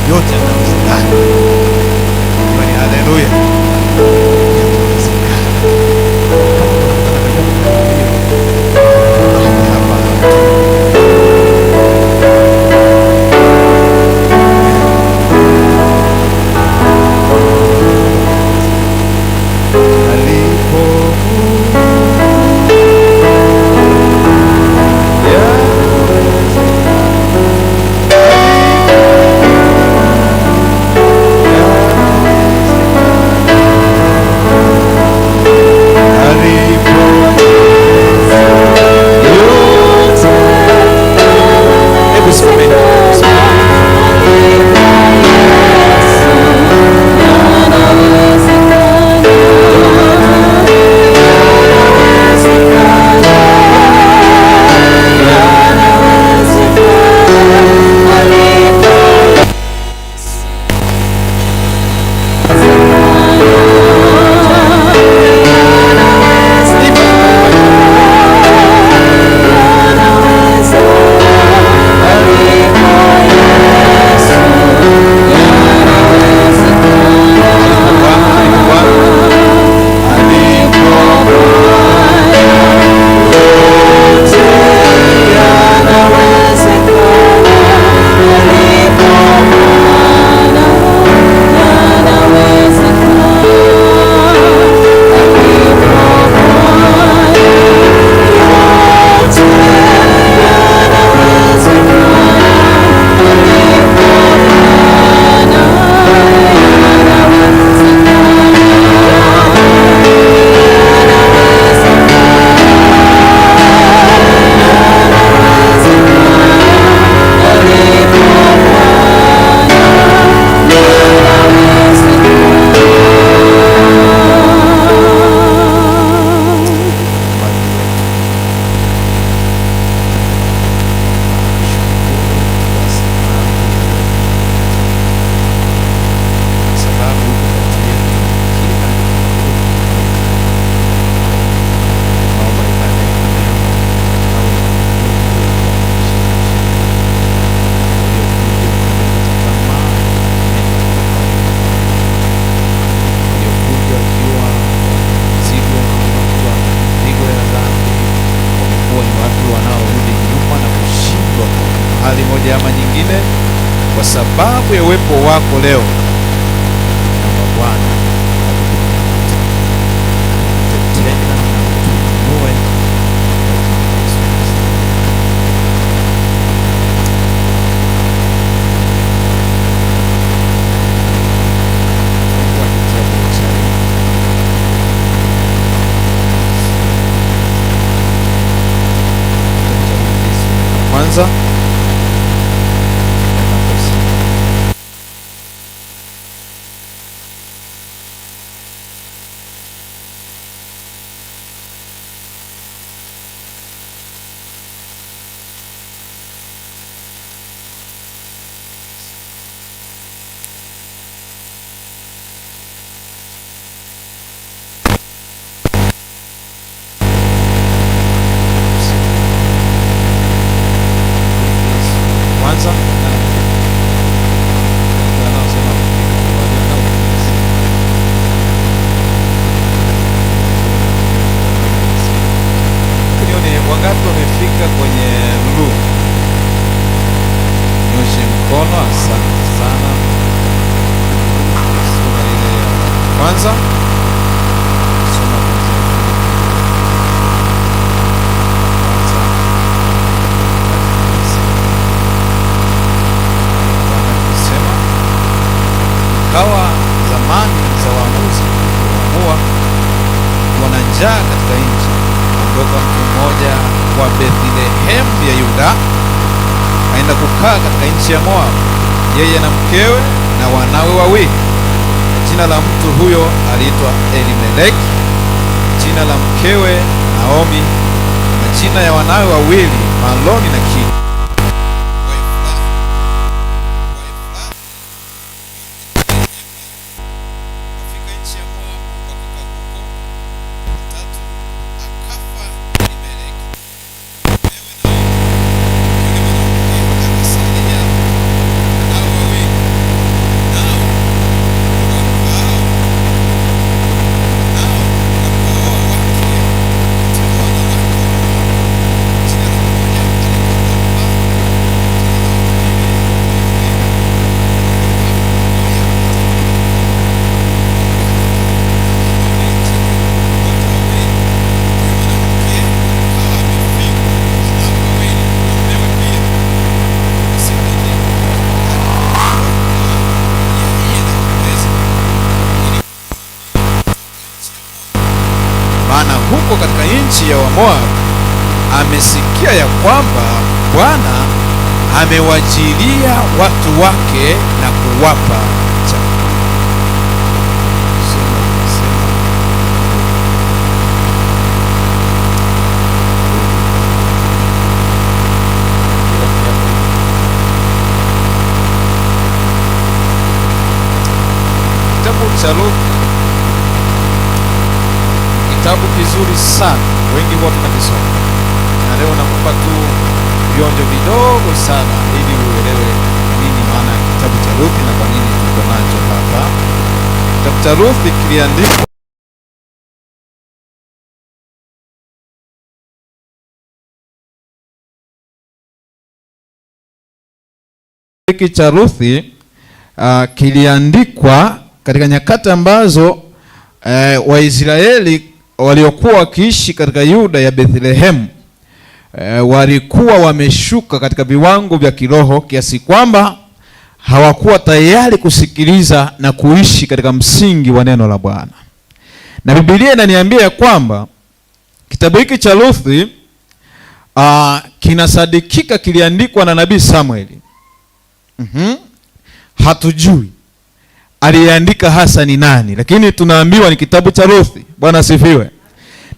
Yote yanawezekana. Jamani, haleluya. Yanawezekana. Kama kuna mtu anataka kufanya hapa. Alipo Hebu simameni. Alipo Bwana, alipo Kwa sababu uko kati yetu kila naomba ibada ya leo au nguvu ya kushirikisha waliokuja wamekata tamaa, nenda kuwafariji. Waliokuja wakiwa mzigo wa mizigo ya dhambi, wamekuwa ni watu wanaorudi nyuma na kushindwa kwa hali moja ama nyingine, kwa sababu ya uwepo wako leo, naomba Bwana akupite tena na utuinue kwa jina la Yesu Kristo. Fungua kitabu cha kitabu cha Ruthi sura ya kwanza nafasi. Kwanza wanaosema nione wangapi wamefika kwenye Lu, nyoshe mkono. Asante sana. Sura ile ya kwanza, soma kuanzia kwanza. Bwana alisema, ikawa zamani za waamuzi kuamua, wana njaa katika nchi. Ondoka mtu mmoja wa Bethlehemu ya Yuda, aenda kukaa katika nchi ya Moabu, yeye na mkewe na wanawe wawili. Jina la mtu huyo aliitwa Elimeleki, jina la mkewe Naomi, na jina ya wanawe wawili Maloni na Kili. Wafika nchi ya Moabu, wakakaa huko. Tatu, akafa Elimeleki, mumewe Naomi. Yule mwanamke akasalia na wanawe wawili. nchi ya Wamoabu amesikia ya kwamba Bwana amewajilia watu wake na kuwapa chakula. Somo linasema kitabu cha Ruthu, kitabu kizuri sana, wengi huwa tunakisoma, na leo nakupa tu vionjo vidogo sana ili uelewe nini maana ya kitabu cha Ruthu na kwa nini tuko nacho hapa. Kitabu cha Ruthu kiliandikwa hiki cha Ruthu kiliandikwa katika nyakati ambazo Waisraeli waliokuwa wakiishi katika Yuda ya Bethlehemu walikuwa wameshuka katika viwango vya kiroho kiasi kwamba hawakuwa tayari kusikiliza na kuishi katika msingi wa neno la Bwana. Na Biblia inaniambia kwamba kitabu hiki cha Ruthu kinasadikika kiliandikwa na nabii Samueli. Hatujui aliyeandika hasa ni nani, lakini tunaambiwa ni kitabu cha Ruthu. Bwana asifiwe.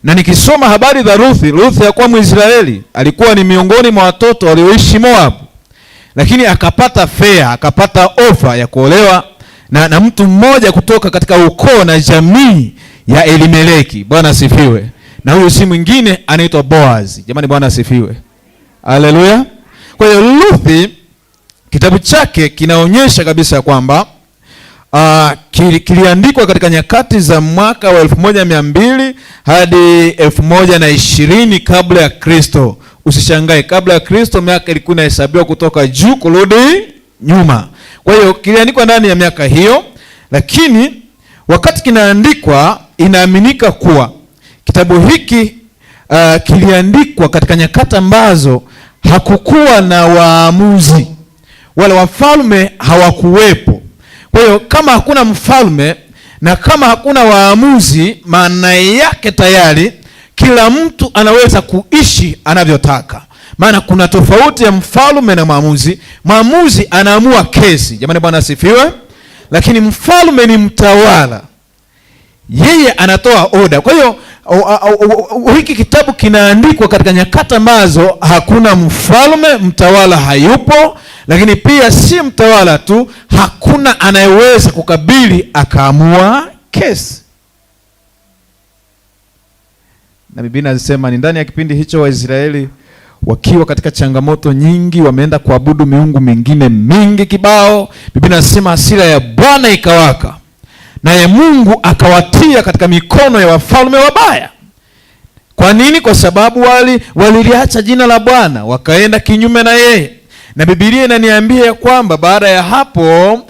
Na nikisoma habari za Ruthu, Ruthu hakuwa Mwisraeli, alikuwa ni miongoni mwa watoto walioishi Moabu, lakini akapata fea, akapata ofa ya kuolewa na mtu mmoja kutoka katika ukoo na jamii ya Elimeleki. Bwana asifiwe. Na huyu si mwingine anaitwa Boaz. Jamani, Bwana asifiwe. Haleluya. Kwa hiyo Ruthu kitabu chake kinaonyesha kabisa kwamba kiliandikwa katika nyakati za mwaka wa 1200 hadi 1020 kabla ya Kristo. Usishangae, kabla ya Kristo miaka ilikuwa inahesabiwa kutoka juu kurudi nyuma. Kwa hiyo kiliandikwa ndani ya miaka hiyo, lakini wakati kinaandikwa inaaminika kuwa kitabu hiki kiliandikwa katika nyakati ambazo hakukuwa na waamuzi wala wafalme hawakuwepo. Kwa hiyo kama hakuna mfalme na kama hakuna waamuzi, maana yake tayari kila mtu anaweza kuishi anavyotaka. Maana kuna tofauti ya mfalme na mwamuzi. Mwamuzi anaamua kesi, jamani, Bwana asifiwe. Lakini mfalme ni mtawala, yeye anatoa oda. Kwa hiyo hiki kitabu kinaandikwa katika nyakati ambazo hakuna mfalme, mtawala hayupo, lakini pia si mtawala tu, hakuna anayeweza kukabili akaamua kesi. Na Biblia inasema ni ndani ya kipindi hicho Waisraeli wakiwa katika changamoto nyingi, wameenda kuabudu miungu mingine mingi kibao. Biblia inasema hasira ya Bwana ikawaka, naye Mungu akawatia katika mikono ya wafalme wabaya. Kwa nini? Kwa sababu waliliacha jina la Bwana, wakaenda kinyume na yeye. Na Biblia inaniambia kwamba baada ya hapo,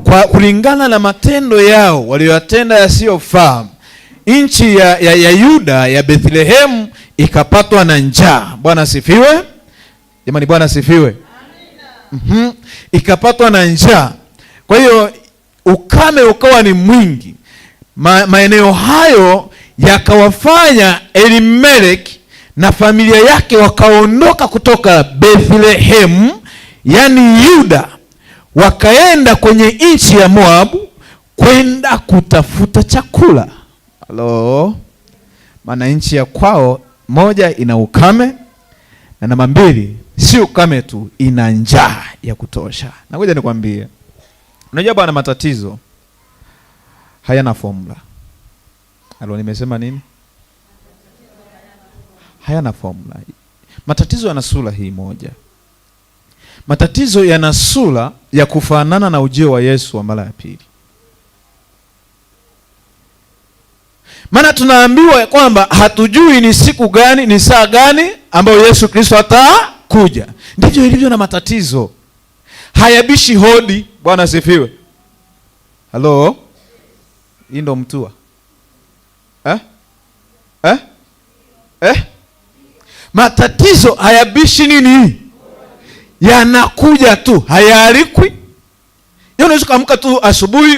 kwa kulingana na matendo yao waliyotenda yasiyofaa, nchi ya Yuda ya Bethlehemu ikapatwa na njaa. Bwana asifiwe. Jamani, Bwana asifiwe. Amina. Ikapatwa na njaa. Kwa hiyo ukame ukawa ni mwingi. Maeneo hayo yakawafanya Elimeleki na familia yake wakaondoka kutoka Bethlehemu, yani Yuda, wakaenda kwenye nchi ya Moabu kwenda kutafuta chakula. Halo. Maana nchi ya kwao, moja, ina ukame, na namba mbili, si ukame tu, ina njaa ya kutosha. Na ngoja nikwambie, unajua bwana, matatizo hayana formula. Halo, nimesema nini? Hayana formula. Matatizo yana sura hii moja. Matatizo yana sura ya kufanana na ujio wa Yesu wa mara ya pili. Maana tunaambiwa kwamba hatujui ni siku gani, ni saa gani ambayo Yesu Kristo atakuja. Ndivyo ilivyo na matatizo. Hayabishi hodi. Bwana asifiwe. Halo? Hii ndo mtua. Eh? Eh? Eh? Matatizo hayabishi nini? Yanakuja tu, hayaalikwi. Unaweza kuamka tu asubuhi,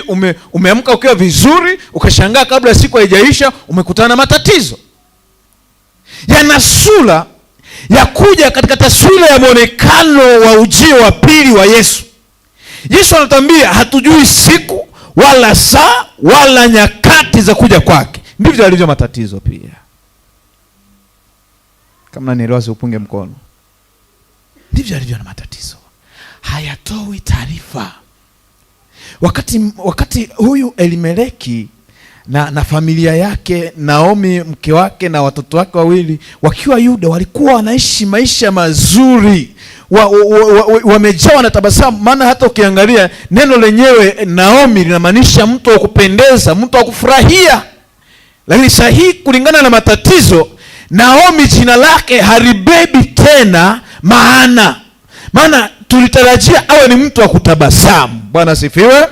umeamka ukiwa vizuri, ukashangaa kabla siku haijaisha umekutana na matatizo. Yana sura ya kuja katika taswira ya mwonekano wa ujio wa pili wa Yesu. Yesu anatuambia hatujui siku wala saa wala nyakati za kuja kwake. Ndivyo alivyo matatizo pia. Kama nanielewa, upunge mkono. Ndivyo alivyo na matatizo, hayatoi taarifa. Wakati huyu Elimeleki na familia yake, Naomi mke wake na watoto wake wawili wakiwa Yuda, walikuwa wanaishi maisha mazuri, wamejawa na tabasamu. Maana hata ukiangalia neno lenyewe Naomi linamaanisha mtu wa kupendeza, mtu wa kufurahia. Lakini sahihi kulingana na matatizo, Naomi jina lake halibebi tena maana tulitarajia awe ni mtu wa kutabasamu. Bwana asifiwe,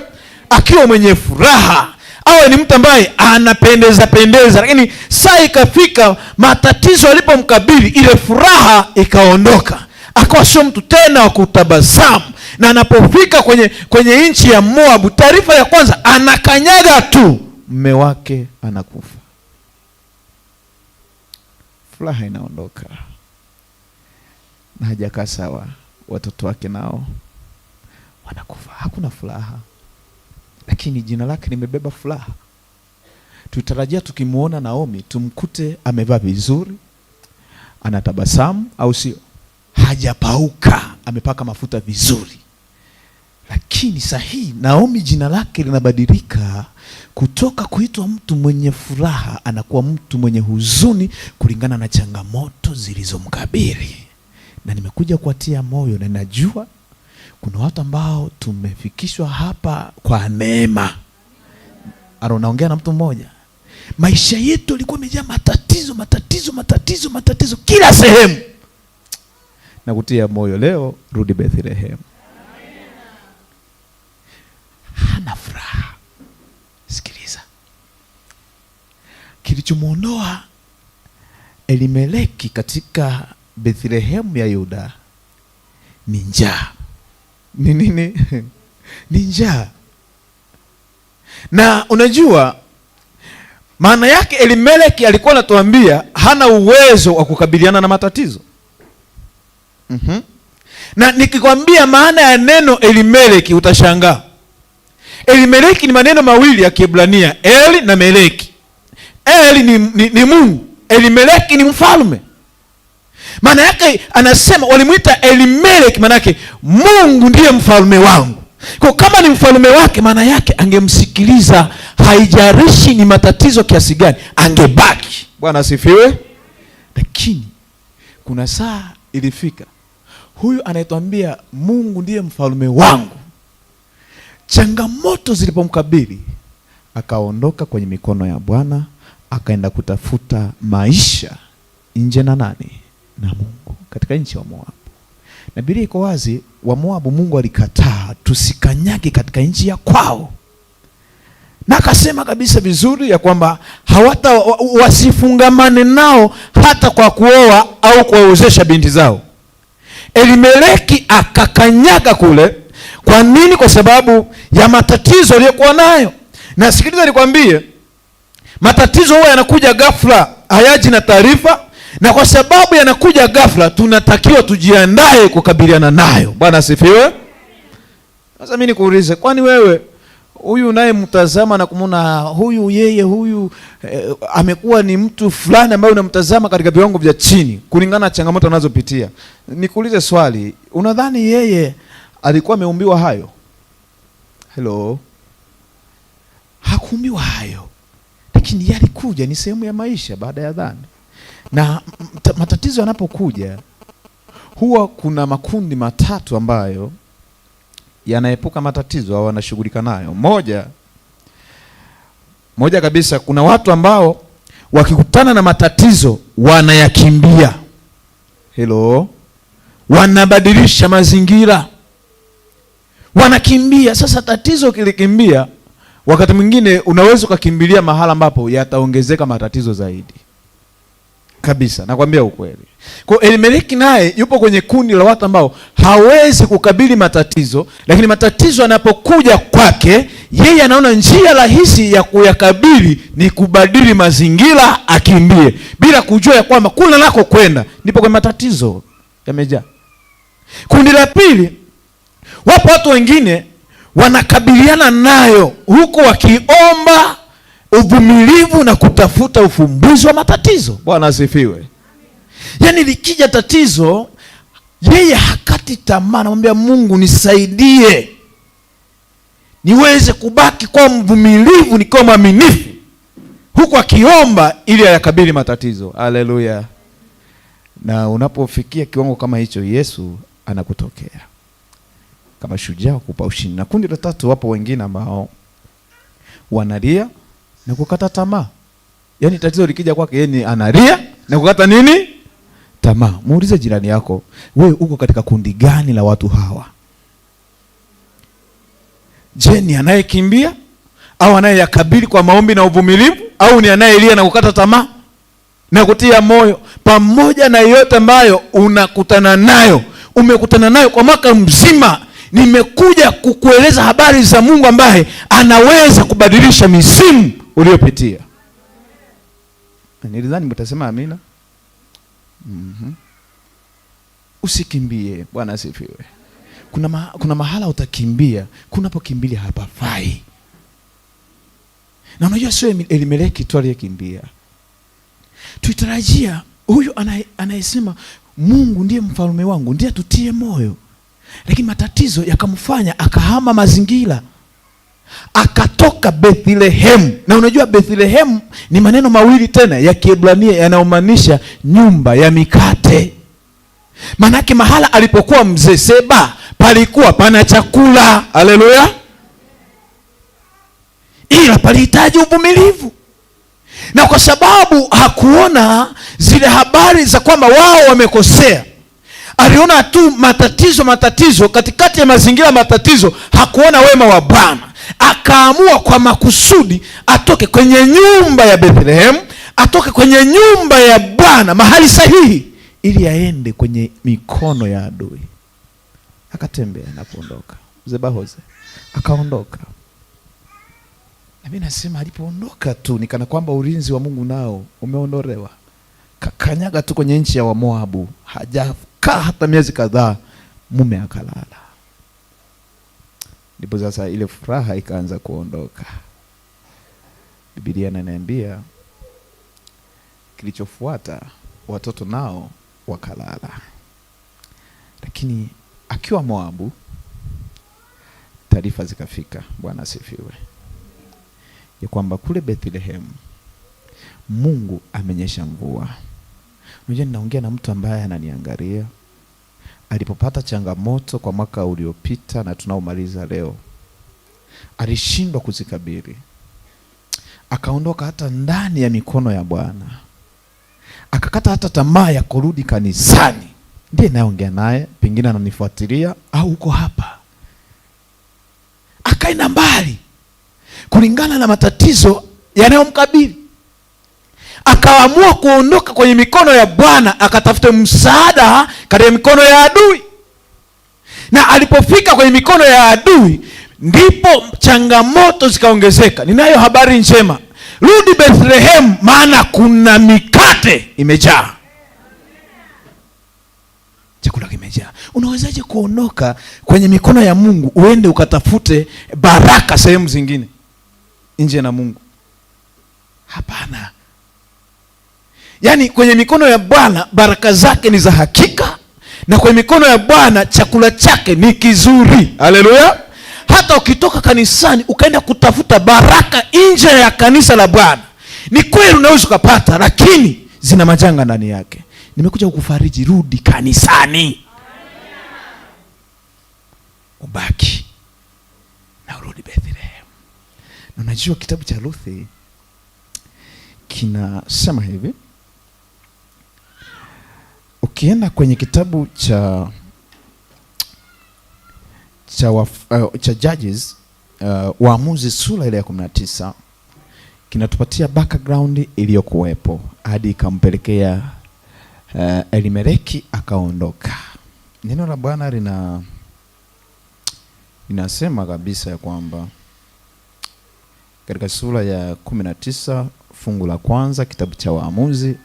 akiwa mwenye furaha, awe ni mtu ambaye anapendeza pendeza, lakini saa ikafika, matatizo alipomkabili, ile furaha ikaondoka, akawa sio mtu tena wa kutabasamu. Na anapofika kwenye nchi ya Moabu, taarifa ya kwanza anakanyaga tu, mme wake anakufa, furaha inaondoka na hajakaa sawa, watoto wake nao wanakufa, hakuna furaha, lakini jina lake limebeba furaha. Tutarajia tukimuona Naomi tumkute amevaa vizuri, anatabasamu, au sio? Hajapauka, amepaka mafuta vizuri. Lakini sahihi, Naomi jina lake linabadilika kutoka kuitwa mtu mwenye furaha, anakuwa mtu mwenye huzuni kulingana na changamoto zilizomkabili. Na nimekuja kuwatia moyo, na najua kuna watu ambao tumefikishwa hapa kwa neema. Naongea na mtu mmoja, maisha yetu yalikuwa yamejaa matatizo, matatizo, matatizo, matatizo kila sehemu. Nakutia moyo leo, rudi Bethlehem. Hana furaha. Sikiliza, kilichomwondoa Elimeleki katika Bethlehemu ya Yuda ni njaa. Ni nini? Ni njaa. Na unajua maana yake, Elimeleki alikuwa anatuambia hana uwezo wa kukabiliana na matatizo. Mm-hmm. Na nikikwambia maana ya neno Elimeleki utashangaa. Elimeleki ni maneno mawili ya Kiebrania, El na Meleki. El ni Mungu, Elimeleki ni mfalme. Maana yake anasema walimuita Elimeleki, maana yake Mungu ndiye mfalme wangu. Kwa kama ni mfalme wake, maana yake angemsikiliza, haijalishi ni matatizo kiasi gani, angebaki. Bwana asifiwe. Lakini kuna saa ilifika, huyu anayetuambia Mungu ndiye mfalme wangu, changamoto zilipomkabili akaondoka kwenye mikono ya Bwana, akaenda kutafuta maisha nje na nani? Na Mungu, katika nchi ya Moabu. Na Biblia iko wazi, wa Moabu Mungu alikataa tusikanyage katika nchi ya kwao. Na akasema kabisa vizuri ya kwamba hawata wasifungamane nao hata kwa kuoa au kuwaozesha binti zao. Elimeleki akakanyaga kule. Kwa nini? Kwa sababu ya matatizo aliyokuwa nayo. Na sikiliza nikwambie, matatizo huwa yanakuja ghafla, hayaji na taarifa. Na kwa sababu yanakuja ghafla, tunatakiwa tujiandae kukabiliana nayo. Bwana asifiwe. Sasa mimi nikuulize, kwani wewe huyu unayemtazama na kumuona huyu yeye huyu amekuwa ni mtu fulani ambaye unamtazama katika viwango vya chini kulingana na changamoto anazopitia, nikuulize swali, unadhani yeye alikuwa ameumbiwa hayo? Hello. Hakuumbiwa hayo, lakini yalikuja, ni sehemu ya maisha baada ya dhambi. Na matatizo yanapokuja huwa kuna makundi matatu ambayo yanaepuka matatizo au wanashughulika nayo. Moja kabisa, kuna watu ambao wakikutana na matatizo wanayakimbia. Hello. Wanabadilisha mazingira, wanakimbia. Sasa tatizo kilikimbia, wakati mwingine unaweza ukakimbilia mahala ambapo yataongezeka matatizo zaidi kabisa, nakwambia ukweli. Kwa Elimeleki naye yupo kwenye kundi la watu ambao hawezi kukabili matatizo, lakini matatizo yanapokuja kwake Yeye anaona njia rahisi ya kuyakabili ni kubadili mazingira, akimbie, bila kujua ya kwamba kule nako kwenda ndipo kwa matatizo yamejaa. Kundi la pili, wapo watu wengine wanakabiliana nayo huku wakiomba uvumilivu na kutafuta ufumbuzi wa matatizo. Bwana asifiwe. Yaani likija tatizo, yeye hakati tamaa, anamwambia Mungu nisaidie niweze kubaki kwa mvumilivu, nikiwa mwaminifu, huku akiomba ili ayakabili matatizo. Haleluya. Na unapofikia kiwango kama hicho, Yesu anakutokea kama shujaa kukupa ushindi. Na kundi la tatu, wapo wengine ambao wanalia na kukata tamaa. Yaani tatizo likija kwake yeye ni analia na kukata nini? Tamaa. Muulize jirani yako, wewe uko katika kundi gani la watu hawa? Je, ni anayekimbia au anayeyakabili kwa maombi na uvumilivu, au ni anayelia na kukata tamaa? Na kutia moyo, pamoja na yote ambayo unakutana nayo, umekutana nayo kwa mwaka mzima, nimekuja kukueleza habari za Mungu ambaye anaweza kubadilisha misimu uliyopitia. Nilidhani mtasema amina. Usikimbie. Bwana asifiwe. Kuna mahala utakimbia, kunapokimbilia hapafai. Na unajua sio Elimeleki tu aliyekimbia. Tuitarajia huyu anayesema Mungu ndiye mfalme wangu, ndiye atutie moyo. Lakini matatizo yakamfanya akahama mazingira. Akatoka Bethlehem. Na unajua Bethlehem ni maneno mawili tena ya Kiebrania yanayomaanisha nyumba ya mikate. Manake mahala alipokuwa mzee Seba palikuwa pana chakula. Haleluya. Ila palihitaji uvumilivu. Na kwa sababu hakuona zile habari za kwamba wao wamekosea, aliona tu matatizo matatizo, katikati ya mazingira matatizo, hakuona wema wa Bwana. Akaamua kwa makusudi atoke kwenye nyumba ya Bethlehem, atoke kwenye nyumba ya Bwana, mahali sahihi, ili aende kwenye mikono ya adui. Akatembea na kuondoka. Zebahoze akaondoka. Na mimi nasema alipoondoka tu nikana kwamba ulinzi wa Mungu nao umeondolewa. Kakanyaga tu kwenye nchi ya Wamoabu, hajakaa hata miezi kadhaa, mume akalala. Ndipo sasa ile furaha ikaanza kuondoka. Biblia inaniambia kilichofuata watoto nao wakalala. Lakini akiwa Moabu taarifa zikafika, Bwana asifiwe, ya kwamba kule Bethlehem Mungu amenyesha mvua. Unajua ninaongea na mtu ambaye ananiangalia. Alipopata changamoto kwa mwaka uliopita na tunaomaliza leo, alishindwa kuzikabili. Akaondoka hata ndani ya mikono ya Bwana. Akakata hata tamaa ya kurudi kanisani. Ndiye naongea naye, pengine ananifuatilia au uko hapa. Akaenda mbali kulingana na matatizo yanayomkabili. Akaamua kuondoka kwenye mikono ya Bwana, akatafute msaada katika mikono ya adui. Na alipofika kwenye mikono ya adui, ndipo changamoto zikaongezeka. Ninayo habari njema. Rudi Bethlehem, maana kuna mikate imejaa. Chakula kimejaa. Unawezaje kuondoka kwenye mikono ya Mungu uende ukatafute baraka sehemu zingine nje na Mungu? Hapana. Yaani kwenye mikono ya Bwana baraka zake ni za hakika, na kwenye mikono ya Bwana chakula chake ni kizuri. Haleluya. Hata ukitoka kanisani ukaenda kutafuta baraka nje ya kanisa la Bwana, ni kweli unaweza ukapata, lakini zina majanga ndani yake. Nimekuja kukufariji, rudi kanisani. Ubaki na urudi Bethlehem. Na unajua kitabu cha Ruthi kinasema hivi. Ukienda kwenye kitabu cha Judges, Waamuzi sura ile ya 19, kinatupatia background iliyokuwepo hadi ikampelekea Elimeleki akaondoka. Neno la Bwana linasema kabisa ya kwamba Katika sura ya 19 fungu la kwanza kitabu cha Waamuzi,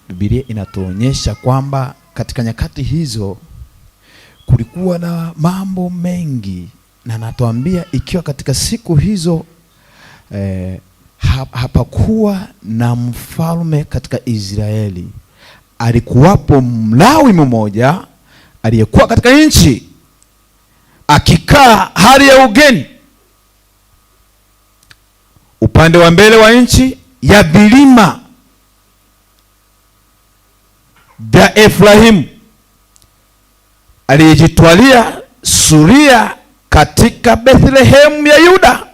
Biblia inatuonyesha kwamba katika nyakati hizo kulikuwa na mambo mengi, na anatuambia ikiwa katika siku hizo hapakuwa na mfalme katika Israeli, alikuwapo Mlawi mmoja aliyekuwa katika nchi akikaa hali ya ugeni upande wa mbele wa nchi ya vilima vya Efraimu, aliyejitwalia suria katika Bethlehemu ya Yuda.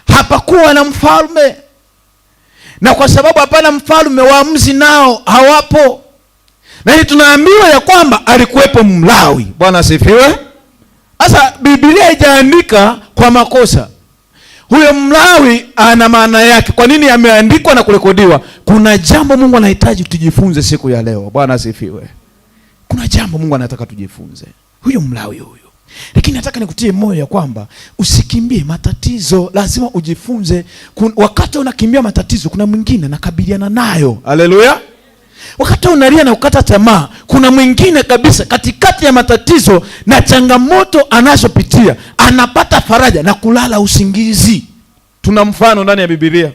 Hapakuwa na mfalme, na kwa sababu hapana mfalme, waamuzi nao hawapo. Na hii tunaambiwa ya kwamba alikuwepo Mlawi. Bwana asifiwe. Sasa Biblia haijaandika kwa makosa. Huyo Mlawi ana maana yake. Kwa nini ameandikwa na kurekodiwa? Kuna jambo Mungu anahitaji tujifunze siku ya leo. Bwana asifiwe. Kuna jambo Mungu anataka tujifunze. Huyo Mlawi huyo. Lakini nataka nikutie moyo ya kwamba usikimbie matatizo, lazima ujifunze. Wakati unakimbia matatizo, kuna mwingine anakabiliana nayo. Haleluya. Wakati unalia na kukata tamaa, kuna mwingine kabisa katikati ya matatizo na changamoto anazopitia anapata faraja na kulala usingizi. Tuna mfano ndani ya Biblia.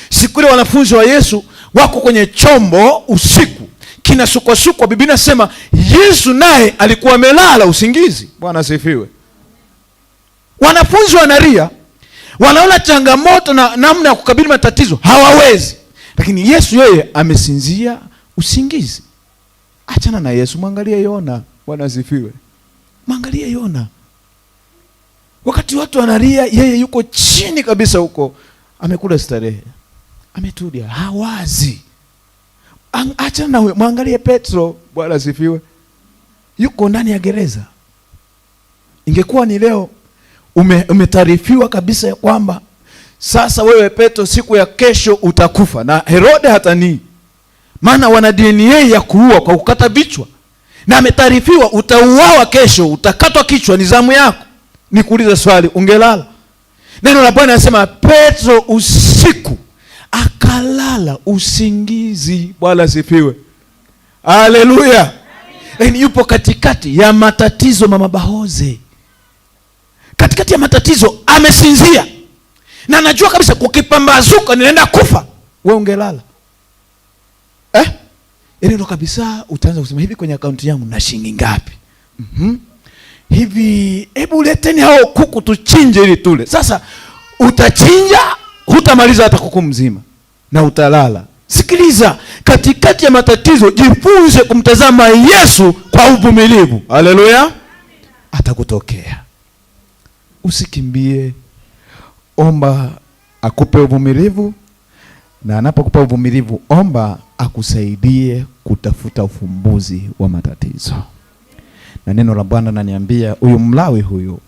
Siku ile wanafunzi wa Yesu wako kwenye chombo usiku, kinasukwasukwa. Biblia inasema Yesu naye alikuwa amelala usingizi. Bwana asifiwe. Wanafunzi wanalia, wanaona changamoto na namna ya kukabili matatizo hawawezi, lakini Yesu yeye amesinzia usingizi. Achana na Yesu, mwangalie Yona. Bwana asifiwe. Mwangalie Yona. Wakati watu wanalia, yeye yuko chini kabisa huko, amekula starehe, ametulia, hawazi. Achana na huyo, mwangalie Petro. Bwana asifiwe. Yuko ndani ya gereza. Ingekuwa ni leo umetaarifiwa kabisa ya kwamba sasa wewe Petro siku ya kesho utakufa, na Herode hatanii, maana wana DNA ya kuua kwa kukata vichwa, na ametaarifiwa utauawa kesho, utakatwa kichwa, ni zamu yako. Nikuulize swali, ungelala? Neno la Bwana linasema Petro usiku akalala usingizi. Bwana asifiwe. Haleluya. Lakini yupo katikati ya matatizo, mama Bahoze. Katikati ya matatizo amesinzia. Na anajua kabisa kukipambazuka ninaenda kufa. Wewe ungelala? Yaani ndo kabisa utaanza kusema hivi, kwenye akaunti yangu na shilingi ngapi? Hivi hebu leteni hao kuku tuchinje ili tule. Sasa utachinja, hutamaliza hata kuku mzima na utalala. Sikiliza, katikati ya matatizo jifunze kumtazama Yesu kwa uvumilivu. Haleluya. Atakutokea. Usikimbie. Omba akupe uvumilivu, na anapokupa uvumilivu omba akusaidie kutafuta ufumbuzi wa matatizo. Na neno la Bwana ananiambia huyu Mlawi huyu,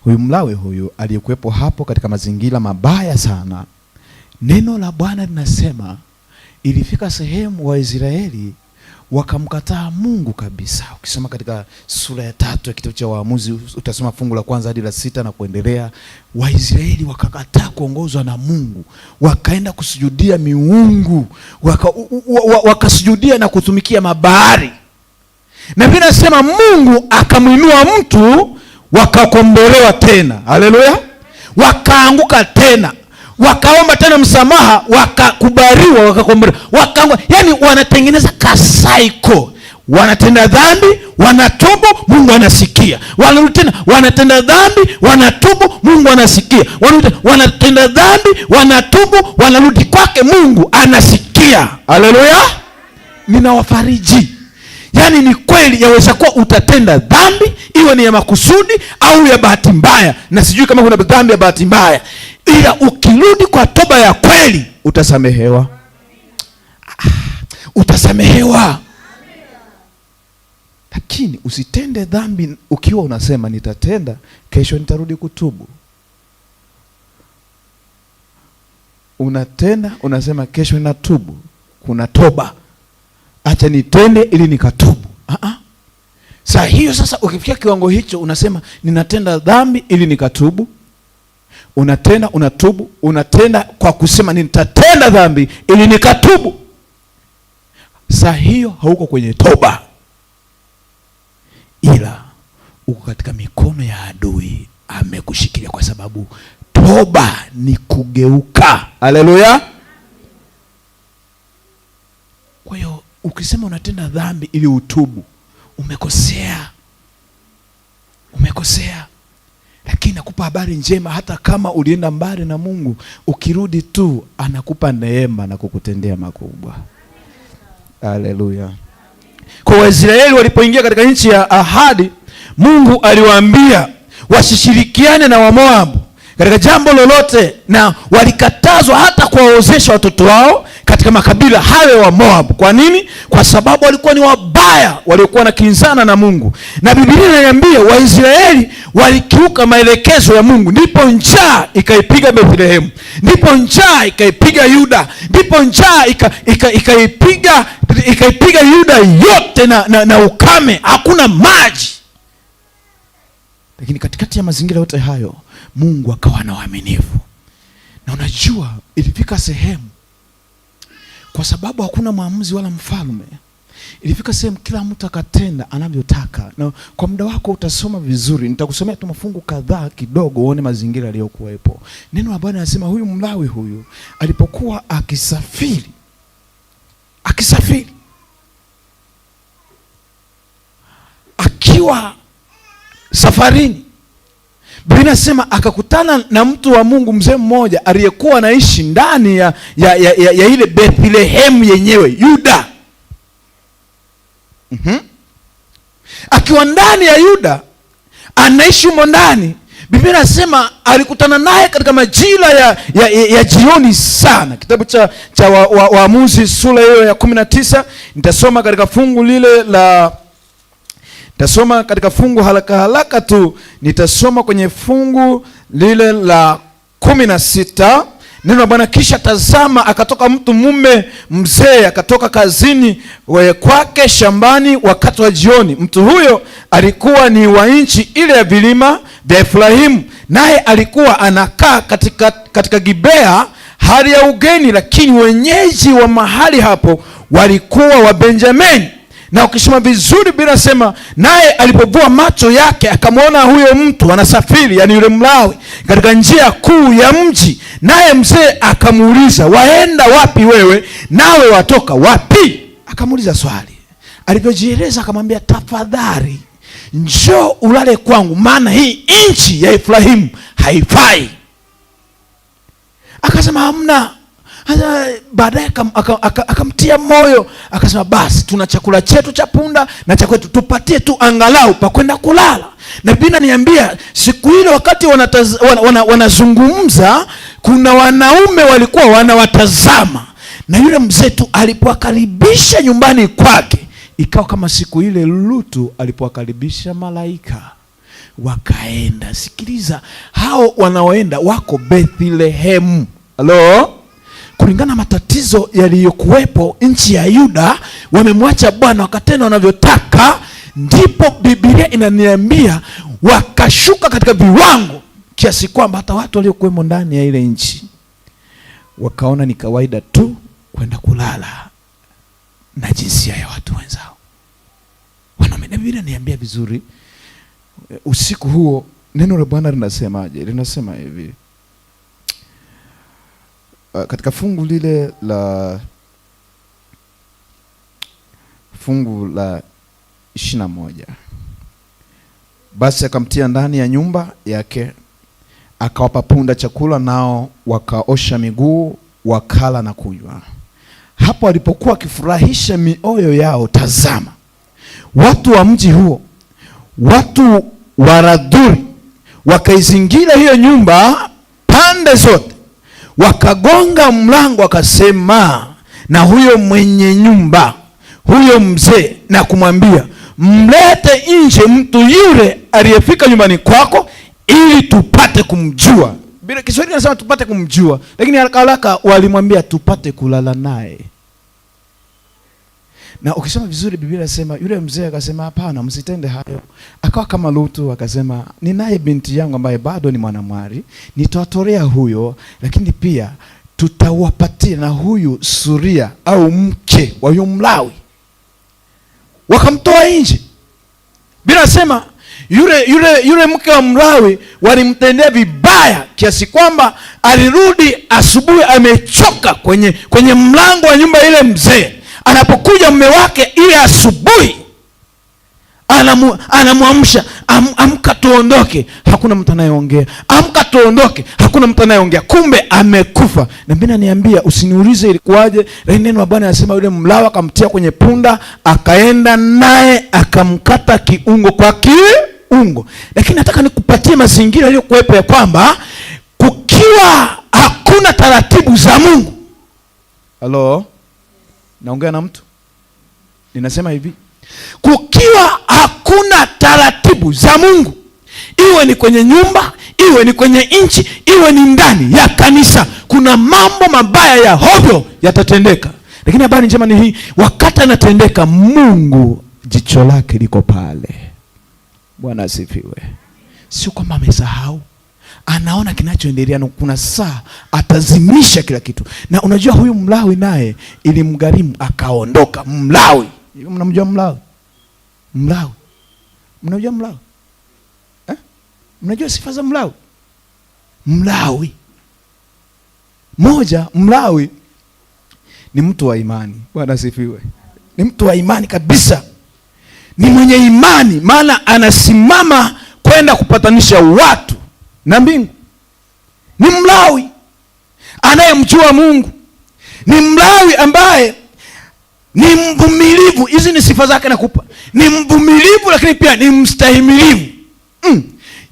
huyu Mlawi huyu aliyekuwepo hapo katika mazingira mabaya sana, neno la Bwana linasema ilifika sehemu Waisraeli wakamkataa Mungu kabisa. Ukisoma katika sura ya 3 ya kitabu cha Waamuzi utasoma fungu la kwanza hadi la 6 na kuendelea. Waisraeli wakakataa kuongozwa na Mungu, wakaenda kusujudia miungu, wakasujudia na kutumikia mabahari. Na Biblia inasema Mungu akamuinua mtu, wakakombolewa tena. Haleluya. Wakaanguka tena, wakaomba tena msamaha, wakakubaliwa, wakakombolewa, wakaanguka. Yaani wanatengeneza kasaiko. Wanatenda dhambi, wanatubu, Mungu anasikia. Wanarudi tena, wanatenda dhambi, wanatubu, Mungu anasikia. Wanarudi tena, wanatenda dhambi, wanatubu, wanarudi kwake, Mungu anasikia. Haleluya. Ninawafariji. Yaani ni kweli yaweza kuwa utatenda dhambi, iwe ni ya makusudi au ya bahati mbaya, na sijui kama kuna dhambi ya bahati mbaya, ila ukirudi kwa toba ya kweli utasamehewa. Utasamehewa. Lakini usitende dhambi ukiwa unasema nitatenda, kesho nitarudi kutubu. Unatenda unasema kesho ninatubu. Kuna toba. Acha nitende ili nikatubu. Saa hiyo sasa ukifikia kiwango hicho unasema ninatenda dhambi ili nikatubu. Unatenda, unatubu, unatenda kwa kusema nitatenda dhambi ili nikatubu. Saa hiyo hauko kwenye toba, ila uko katika mikono ya adui, amekushikilia, kwa sababu toba ni kugeuka. Haleluya! Kwa hiyo ukisema unatenda dhambi ili utubu, umekosea, umekosea. Lakini nakupa habari njema, hata kama ulienda mbali na Mungu, ukirudi tu anakupa neema na kukutendea makubwa. Haleluya. Kwa Waisraeli walipoingia katika nchi ya ahadi, Mungu aliwaambia wasishirikiane na Wamoabu katika jambo lolote, na walikatazwa hata kuwaozesha watoto wao katika makabila hayo wa Moabu. Kwa nini? Kwa sababu walikuwa ni wabaya waliokuwa na kinzana na Mungu. Na Biblia inaniambia Waisraeli walikiuka maelekezo ya Mungu, ndipo njaa ikaipiga Bethlehemu, ndipo njaa ikaipiga Yuda, ndipo njaa ikaipiga Yuda yote na ukame, hakuna maji. Lakini katikati ya mazingira yote hayo Mungu akawa na uaminifu. Na unajua ilifika sehemu, kwa sababu hakuna mwamuzi wala mfalme, ilifika sehemu kila mtu akatenda anavyotaka. Na kwa muda wako utasoma vizuri, nitakusomea tu mafungu kadhaa kidogo uone mazingira yaliyokuwepo. Neno la Bwana linasema huyu Mlawi huyu alipokuwa akisafiri akiwa safarini, Biblia inasema akakutana na mtu wa Mungu, mzee mmoja aliyekuwa anaishi ndani ya ile Bethlehemu yenyewe, Yuda. Akiwa ndani ya Yuda, anaishi humo ndani. Biblia inasema alikutana naye katika majira ya jioni sana. Kitabu cha Waamuzi sura hiyo ya 19, nitasoma katika fungu lile la, nitasoma katika fungu haraka haraka tu, nitasoma kwenye fungu lile la 16. Neno la Bwana: kisha tazama, akatoka mtu mume mzee, akatoka kazini kwake shambani wakati wa jioni. Mtu huyo alikuwa ni wa nchi ile ya vilima vya Efraimu, naye alikuwa anakaa katika Gibea, hali ya ugeni, lakini wenyeji wa mahali hapo walikuwa wa Benjamini. Na ukisoma vizuri bila sema, naye alipovua macho yake akamwona huyo mtu anasafiri, yani yule Mlawi, katika njia kuu ya mji. Naye mzee akamuuliza, waenda wapi wewe, nawe watoka wapi? Akamuuliza swali. Alivyojieleza akamwambia, tafadhali njoo ulale kwangu, maana hii nchi ya Efraimu haifai. Akasema hamna. Baadaye akamtia moyo, akasema basi tuna chakula chetu cha punda na cha kwetu, tupatie tu angalau pa kwenda kulala. Na Biblia inaniambia siku ile wakati wanazungumza, kuna wanaume walikuwa wanawatazama, na yule mzee tu alipowakaribisha nyumbani kwake, ikawa kama siku ile Lutu alipowakaribisha malaika, wakaenda. Sikiliza, hao wanaoenda wako Bethlehemu. Halo? Kulingana na matatizo yaliyokuwepo nchi ya Yuda, wamemwacha Bwana wakatenda wanavyotaka. Ndipo Biblia inaniambia wakashuka katika viwango kiasi kwamba hata watu waliokuwemo ndani ya ile nchi wakaona ni kawaida tu kwenda kulala na jinsia ya watu wenzao. Wanaume, na Biblia inaniambia vizuri usiku huo neno la Bwana linasemaje? Linasema hivi katika fungu lile la fungu la 21. Basi akamtia ndani ya nyumba yake, akawapa punda chakula, nao wakaosha miguu, wakala na kunywa. Hapo alipokuwa akifurahisha mioyo yao, tazama, watu wa mji huo, watu wa Radhuri, wakaizingira hiyo nyumba pande zote, wakagonga mlango, wakasema na huyo mwenye nyumba, huyo mzee, na kumwambia, mlete nje mtu yule aliyefika nyumbani kwako, ili tupate kumjua. Bila Kiswahili nasema tupate kumjua, lakini haraka haraka walimwambia tupate kulala naye. Na ukisoma vizuri Biblia inasema yule mzee akasema hapana, msitende hayo. Akawa kama Lutu akasema, ninaye binti yangu ambaye bado ni mwanamwali, nitawatolea huyo, lakini pia tutawapatia na huyu suria au mke wa huyu Mlawi. Wakamtoa nje. Bila sema yule mke wa Mlawi walimtendea vibaya kiasi kwamba alirudi asubuhi amechoka kwenye mlango wa nyumba ile mzee. Anapokuja mume wake ile asubuhi anamwamsha, amka tuondoke. Hakuna mtu anayeongea. Amka tuondoke. Hakuna mtu anayeongea. Kumbe amekufa. Na mimi naniambia usiniulize ilikuwaje, lakini neno la Bwana anasema yule Mlawi akamtia kwenye punda, akaenda naye akamkata kiungo kwa kiungo. Lakini nataka nikupatie mazingira yaliyokuwepo ya kwamba kukiwa hakuna taratibu za Mungu. Halo? Naongea na mtu? Ninasema hivi, kukiwa hakuna taratibu za Mungu, iwe ni kwenye nyumba, iwe ni kwenye nchi, iwe ni ndani ya kanisa, kuna mambo mabaya ya hovyo yatatendeka. Lakini habari njema ni hii, wakati anatendeka, Mungu jicho lake liko pale. Bwana asifiwe. Sio kwamba amesahau, anaona kinachoendelea, na kuna saa atazimisha kila kitu. Na unajua huyu Mlawi naye ilimgharimu akaondoka. Mlawi. Hivi mnamjua Mlawi? Mlawi. Mnamjua Mlawi? Eh? Mnajua sifa za Mlawi? Mlawi. Moja, Mlawi ni mtu wa imani. Bwana asifiwe. Ni mtu wa imani kabisa. Ni mwenye imani, maana anasimama kwenda kupatanisha watu na mbingu. Ni Mlawi anayemjua Mungu. Ni Mlawi ambaye ni mvumilivu. Hizi ni sifa zake nakupa. Ni mvumilivu lakini pia ni mstahimilivu.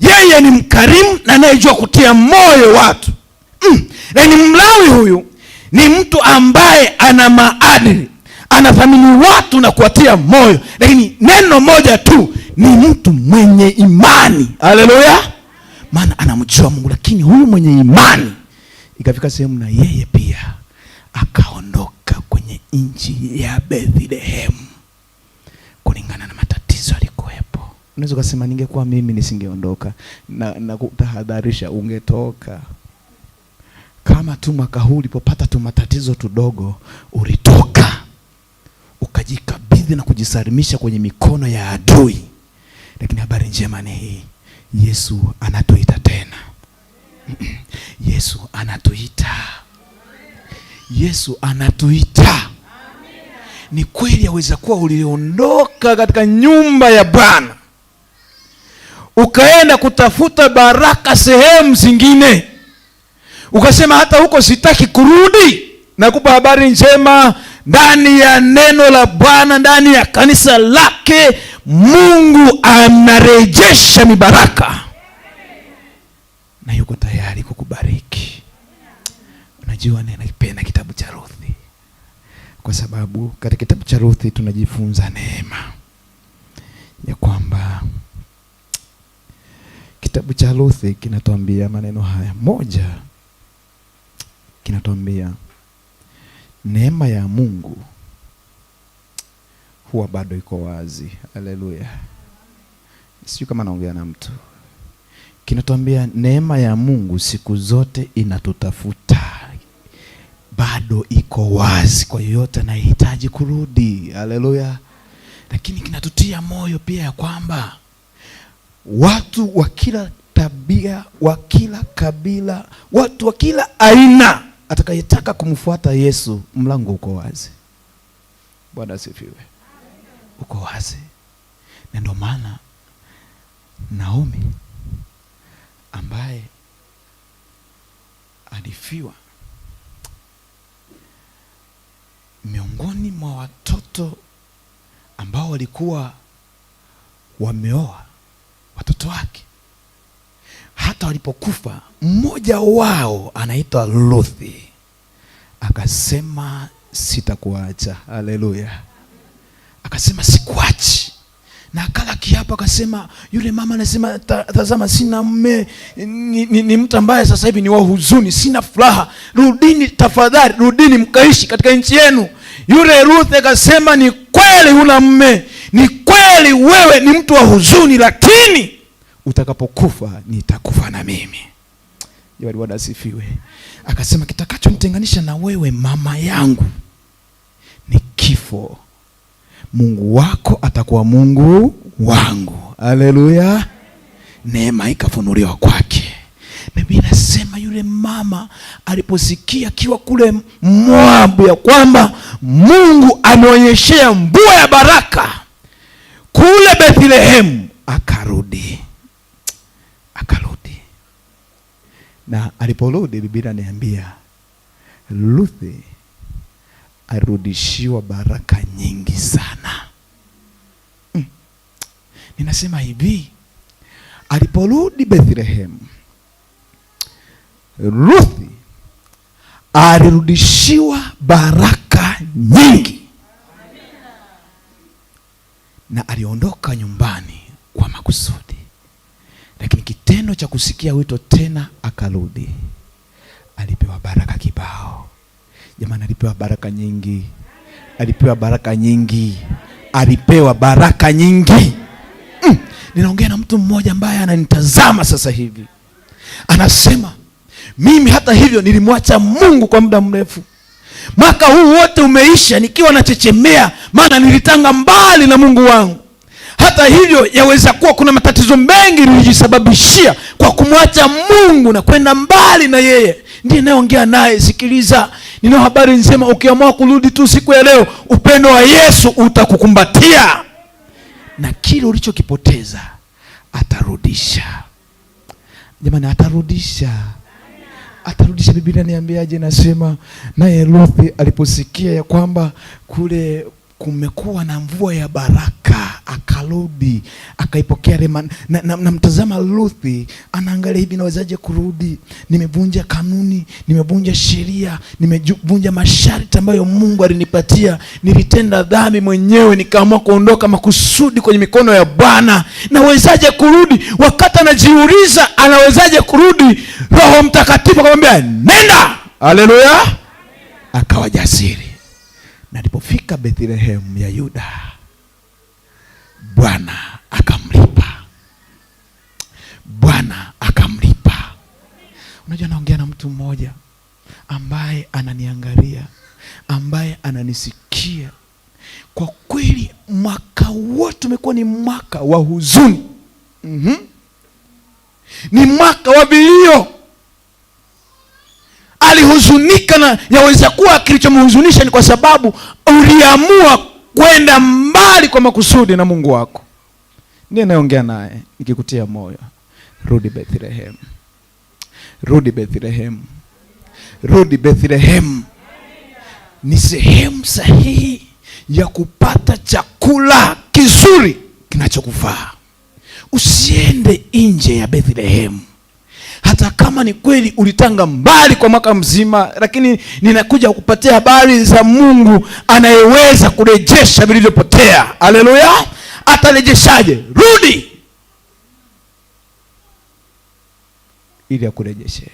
Yeye ni mkarimu na anayejua kutia moyo watu. Na ni Mlawi huyu ni mtu ambaye ana maadili, anathamini watu na kuwatia moyo. Lakini neno moja tu, ni mtu mwenye imani. Haleluya. Maana anamjua Mungu. Lakini huyu mwenye imani ikafika sehemu na yeye pia akaondoka kwenye nchi ya Bethlehem kulingana na matatizo alikuwepo. Unaweza kusema ningekuwa mimi nisingeondoka. Na kutahadharisha ungetoka. Kama tu mwaka huu ulipopata tu matatizo tudogo, ulitoka ukajikabidhi na kujisalimisha kwenye mikono ya adui. Lakini habari njema ni hii, Yesu anatuita tena. Yesu anatuita. Yesu anatuita. Ni kweli yaweza kuwa uliondoka katika nyumba ya Bwana ukaenda kutafuta baraka sehemu zingine, ukasema hata huko sitaki kurudi. Nakupa habari njema, ndani ya neno la Bwana, ndani ya kanisa lake, Mungu anarejesha mibaraka na yuko tayari kukubariki. Unajua ninapenda kitabu cha Ruthi kwa sababu katika kitabu cha Ruthi tunajifunza neema ya kwamba kitabu cha Ruthi kinatuambia maneno haya. Moja, kinatuambia neema ya Mungu huwa bado iko wazi. Haleluya. Sijui kama naongea na mtu. Kinatuambia neema ya Mungu siku zote inatutafuta, bado iko wazi kwa yeyote anayehitaji kurudi. Haleluya. Lakini kinatutia moyo pia ya kwamba watu wa kila tabia, wa kila kabila, watu wa kila aina atakayetaka kumfuata Yesu, mlango uko wazi. Bwana asifiwe. Uko wazi. Na ndio maana Naomi ambaye alifiwa miongoni mwa watoto ambao walikuwa wameoa watoto wake, hata walipokufa mmoja wao anaitwa Ruthi akasema sitakuacha. Haleluya. Akasema sikuachi. Na akala kiapo akasema, yule mama anasema tazama sina mume, ni mtu ambaye sasa hivi ni wa huzuni, sina furaha. Rudini tafadhali, rudini mkaishi katika nchi yenu. Yule Ruth akasema, ni kweli huna mume, ni kweli wewe ni mtu wa huzuni, lakini utakapokufa nitakufa na mimi. Jamani, Bwana asifiwe. Akasema, kitakachonitenganisha na wewe mama yangu ni kifo. Mungu wako atakuwa Mungu wangu. Haleluya. Neema ikafunuliwa kwake. Biblia inasema yule mama aliposikia akiwa kule Moabu ya kwamba Mungu ameonyeshea mvua ya baraka kule Bethlehemu, akarudi. Akarudi. Na aliporudi, Biblia inaniambia Ruthi arudishiwa baraka nyingi sana. Ninasema hivi, aliporudi Bethlehem, Ruthi alirudishiwa baraka nyingi. Na aliondoka nyumbani kwa makusudi. Lakini kitendo cha kusikia wito tena akarudi, alipewa baraka kibao. Jamani, alipewa baraka nyingi. Alipewa baraka nyingi. Alipewa baraka nyingi. Ninaongea na mtu mmoja ambaye ananitazama sasa hivi. Anasema, mimi hata hivyo nilimwacha Mungu kwa muda mrefu. Mwaka huu wote umeisha nikiwa nachechemea, maana nilitanga mbali na Mungu wangu. Hata hivyo yaweza kuwa kuna matatizo mengi nilijisababishia kwa kumwacha Mungu na kwenda mbali na yeye. Ndiye ninayeongea naye. Sikiliza, nina habari njema. Ukiamua kurudi tu siku ya leo, upendo wa Yesu utakukumbatia. Na kile ulichokipoteza atarudisha. Jamani, atarudisha. Atarudisha. Biblia niambiaje? Nasema naye Ruthi aliposikia ya kwamba kule kumekuwa na mvua ya baraka, akarudi akaipokea rema. Na mtazama Ruthi anaangalia hivi, nawezaje kurudi? Nimevunja kanuni, nimevunja sheria, nimevunja masharti ambayo Mungu alinipatia. Nilitenda dhambi mwenyewe nikaamua kuondoka makusudi kwenye mikono ya Bwana. Nawezaje kurudi? Wakati anajiuliza anawezaje kurudi, Roho Mtakatifu akamwambia nenda. Haleluya. Akawa jasiri. Na alipofika Bethlehem ya Yuda, Bwana akamlipa. Bwana akamlipa. Unajua, naongea na mtu mmoja ambaye ananiangalia, ambaye ananisikia. Kwa kweli mwaka wote umekuwa ni mwaka wa huzuni. Ni mwaka wa vilio. Alihuzunika, na yaweza kuwa kilichomhuzunisha ni kwa sababu uliamua kwenda mbali kwa makusudi na Mungu wako. Ndiye naongea naye nikikutia moyo, rudi Bethlehem. Rudi Bethlehem. Rudi Bethlehem. Ni sehemu sahihi ya kupata chakula kizuri kinachokufaa. Usiende nje ya Bethlehem. Hata kama ni kweli ulitanga mbali kwa mwaka mzima, lakini ninakuja kukupatia habari za Mungu anayeweza kurejesha vilivyopotea. Haleluya. Atarejeshaje? Rudi ili akurejeshe.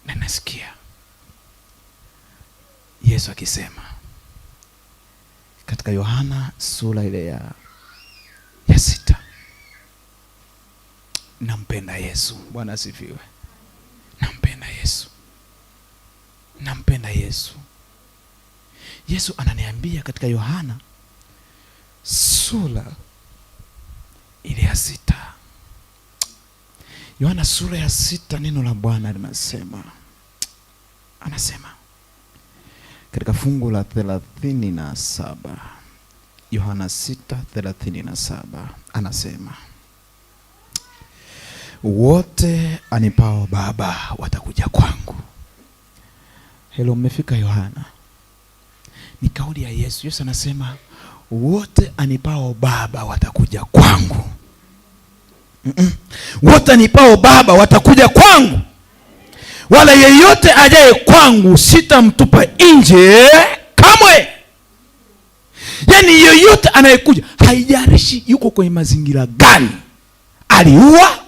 Na nasikia Yesu akisema katika Yohana sura ile ya 6, nampenda Yesu. Bwana asifiwe. Nampenda Yesu. Nampenda Yesu. Yesu ananiambia katika Yohana sura ile ya 6. Yohana sura ya 6, neno la Bwana linasema, anasema katika fungu la 37, Yohana 6:37, anasema wote anipao Baba watakuja kwangu. Hello, mmefika Yohana? Ni kauli ya Yesu. Yesu anasema wote anipao Baba watakuja kwangu. Wote anipao Baba watakuja kwangu. Wala yeyote ajaye kwangu sitamtupa nje kamwe. Yaani yeyote anayekuja, haijalishi yuko kwenye mazingira gani, aliua,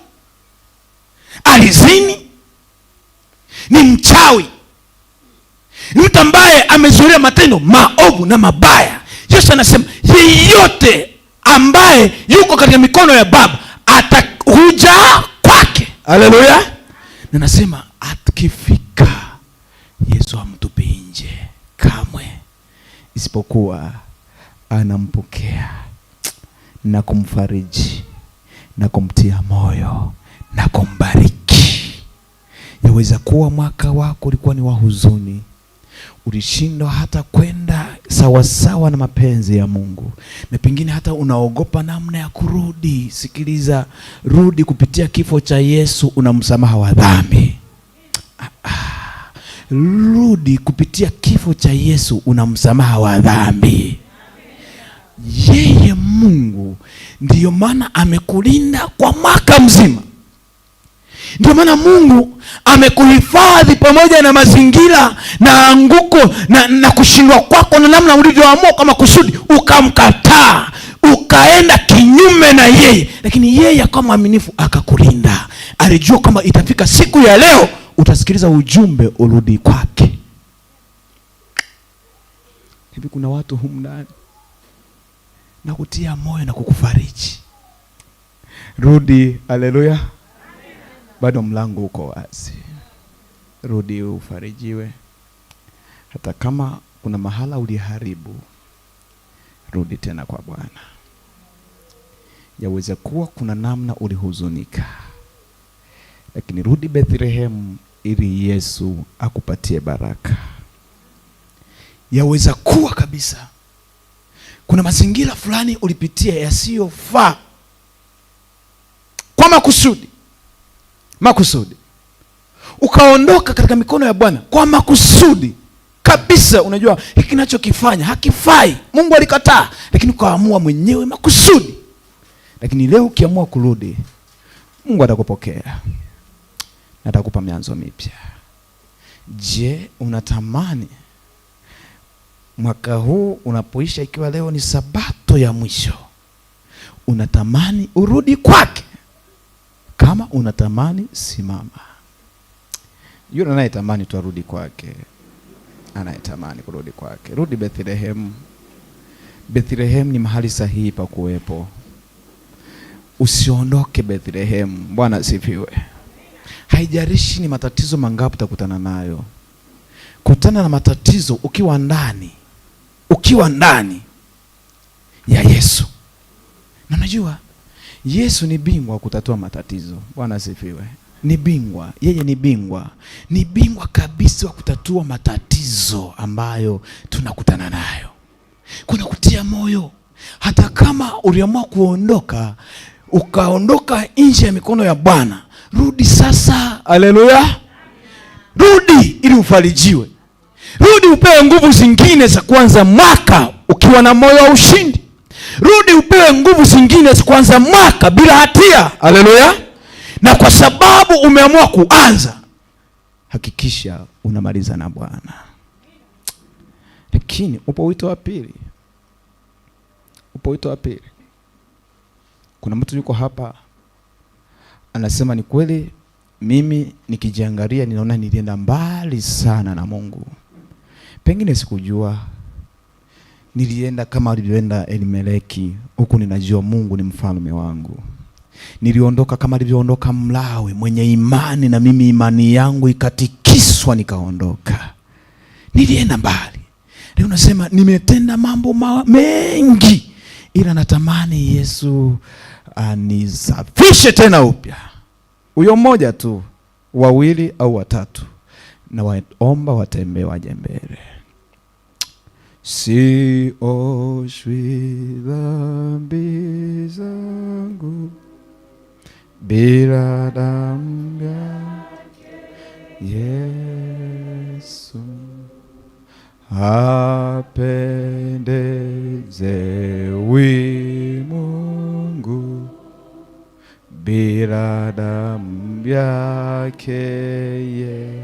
alizini, ni mchawi, Ni mtu ambaye amezoea matendo maovu na mabaya. Yesu anasema yeyote ambaye yuko katika mikono ya Baba atakuja kwake. Haleluya. Na nasema akifika Yesu hamtupi nje kamwe, isipokuwa anampokea na kumfariji na kumtia moyo na kumbariki. Yaweza kuwa mwaka wako ulikuwa ni wa huzuni, ulishindwa hata kwenda sawasawa na mapenzi ya Mungu, na pengine hata unaogopa namna ya kurudi. Sikiliza, rudi kupitia kifo cha Yesu, una msamaha wa dhambi. Rudi kupitia kifo cha Yesu, una msamaha wa dhambi. Yeye Mungu ndiyo maana amekulinda kwa mwaka mzima. Ndio maana Mungu amekuhifadhi pamoja na mazingira na anguko na kushindwa kwako na namna ulivyoamua kwa makusudi ukamkataa, ukaenda kinyume na yeye, lakini yeye akawa mwaminifu akakulinda. Alijua kama itafika siku ya leo utasikiliza ujumbe urudi kwake. Hivi kuna watu humu ndani na kutia moyo na kukufariji, rudi. Haleluya. Bado mlango uko wazi, rudi ufarijiwe. Hata kama kuna mahala uliharibu, rudi tena kwa Bwana. Yaweza kuwa kuna namna ulihuzunika, lakini rudi Bethlehemu ili Yesu akupatie baraka. Yaweza kuwa kabisa kuna mazingira fulani ulipitia yasiyofaa kwa makusudi, makusudi ukaondoka katika mikono ya Bwana kwa makusudi kabisa. Unajua hiki kinachokifanya hakifai, Mungu alikataa, lakini ukaamua mwenyewe makusudi. Lakini leo ukiamua kurudi, Mungu atakupokea na atakupa mianzo mipya. Je, unatamani mwaka huu unapoisha, ikiwa leo ni sabato ya mwisho, unatamani urudi kwake? Kama unatamani, simama. Yule anayetamani tu arudi kwake, anayetamani kurudi kwake, rudi Bethlehemu. Bethlehemu ni mahali sahihi pa kuwepo. Usiondoke Bethlehemu. Bwana asifiwe. Haijalishi ni matatizo mangapi utakutana nayo, kutana na matatizo ukiwa ndani, ukiwa ndani ya Yesu. Na unajua Yesu ni bingwa kutatua matatizo. Bwana asifiwe. Ni bingwa, yeye ni bingwa. Ni bingwa kabisa wa kutatua matatizo ambayo tunakutana nayo. Kuna kutia moyo. Hata kama uliamua kuondoka, ukaondoka nje ya mikono ya Bwana, rudi sasa. Haleluya. Rudi ili ufarijiwe. Rudi upewe nguvu zingine za kuanza mwaka ukiwa na moyo wa ushindi. Rudi upewe nguvu zingine za kuanza mwaka bila hatia. Haleluya. Na kwa sababu umeamua kuanza, hakikisha unamaliza na Bwana. Lakini upo wito wa pili. Upo wito wa pili. Kuna mtu yuko hapa anasema ni kweli, mimi nikijiangalia ninaona nilienda mbali sana na Mungu. Pengine sikujua, nilienda kama alivyoenda Elimeleki, huku ninajua Mungu ni mfalme wangu. Niliondoka kama alivyoondoka Mlawi mwenye imani, na mimi imani yangu ikatikiswa nikaondoka. Nilienda mbali. Leo nasema nimetenda mambo mengi, ila natamani Yesu anisafishe tena upya. Huyo mmoja tu, wawili au watatu, na waomba watembee waje mbele. Sioshwi dhambi zangu bila damu ya Yesu, hapendezewi Mungu bila damu yake ye.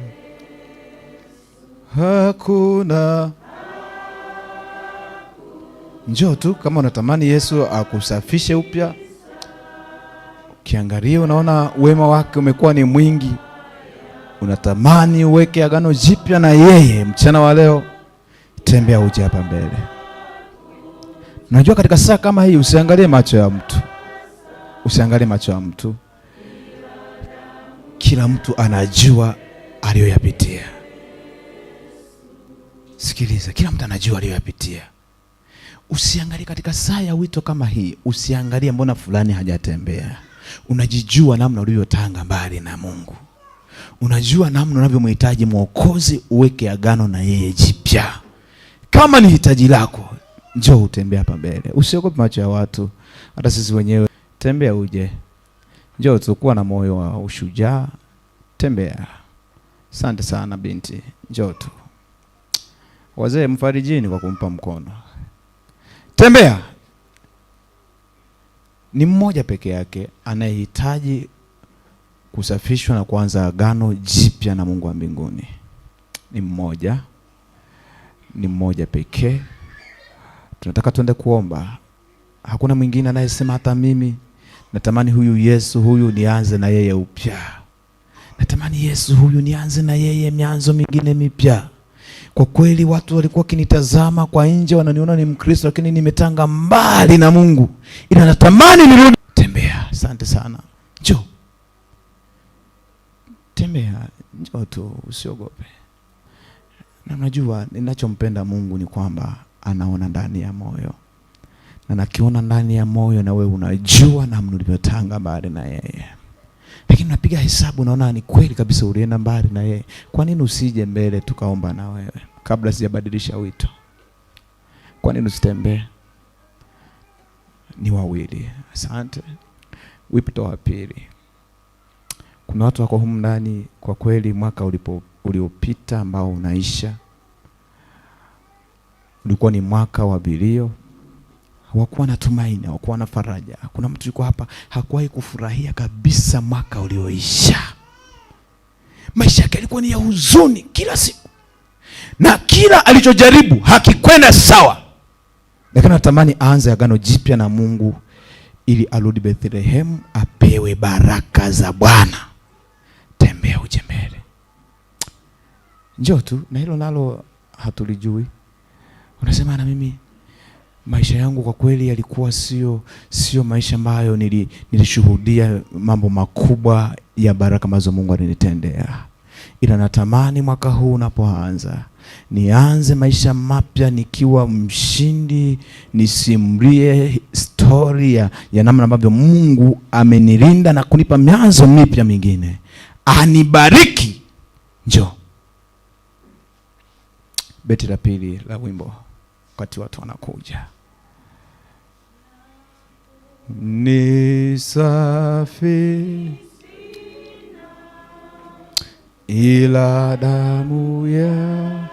Hakuna. Njoo tu kama unatamani Yesu akusafishe upya. Ukiangalia unaona wema wake umekuwa ni mwingi. Unatamani uweke agano jipya na yeye mchana wa leo, tembea uje hapa mbele. Unajua katika saa kama hii usiangalie macho ya mtu, usiangalie macho ya mtu. Kila mtu anajua aliyoyapitia. Sikiliza, kila mtu anajua aliyoyapitia. Usiangalie katika saa ya wito kama hii, usiangalie mbona fulani hajatembea. Unajijua namna ulivyotanga mbali na Mungu. Unajua namna unavyomhitaji Mwokozi, uweke agano na yeye jipya. Kama ni hitaji lako, njoo utembee hapa mbele. Usiogope macho ya watu, hata sisi wenyewe. Tembea uje. Njoo tu, kuwa na moyo wa ushujaa. Tembea. Asante sana binti. Njoo tu. Wazee mfarijini kwa kumpa mkono. Tembea. Ni mmoja peke yake anayehitaji kusafishwa na kuanza agano jipya na Mungu wa mbinguni. Ni mmoja. Ni mmoja pekee. Tunataka tuende kuomba. Hakuna mwingine anayesema hata mimi natamani huyu Yesu huyu nianze na yeye upya. Natamani Yesu huyu nianze na yeye mianzo mingine mipya. Kwa kweli watu walikuwa wakinitazama kwa nje wananiona ni Mkristo, lakini nimetanga mbali na Mungu. Ila natamani nirudi. Tembea. Asante sana. Njoo. Tembea, njoo tu, usiogope. Na unajua ninachompenda Mungu ni kwamba anaona ndani ya moyo. Na nakiona ndani ya moyo, na wewe unajua namna ulivyotanga mbali na yeye. Lakini unapiga hesabu unaona ni kweli kabisa ulienda mbali na yeye. Kwa nini usije mbele tukaomba na wewe kabla sijabadilisha wito? Kwa nini usitembee? Ni wawili. Asante. Wito wa pili. Kuna watu wako humu ndani kwa kweli mwaka uliopita ambao unaisha ulikuwa ni mwaka wa vilio. Hawakuwa na tumaini, hawakuwa na faraja. Kuna mtu yuko hapa hakuwahi kufurahia kabisa mwaka ulioisha. Maisha yake yalikuwa ni ya huzuni kila siku, na kila alichojaribu hakikwenda sawa. Lakini anatamani aanze agano jipya na Mungu ili arudi Bethlehem apewe baraka za Bwana. Tembea uje mbele. Njoo tu, na hilo nalo hatulijui. Unasema na mimi maisha yangu kwa kweli yalikuwa sio maisha ambayo nilishuhudia mambo makubwa ya baraka ambazo Mungu alinitendea. Ila natamani mwaka huu unapoanza nianze maisha mapya nikiwa mshindi, nisimulie story ya namna ambavyo Mungu amenilinda na kunipa mianzo mipya mingine. Anibariki. Njoo. Beti la pili la wimbo wakati watu wanakuja. Ni safi ila damu ya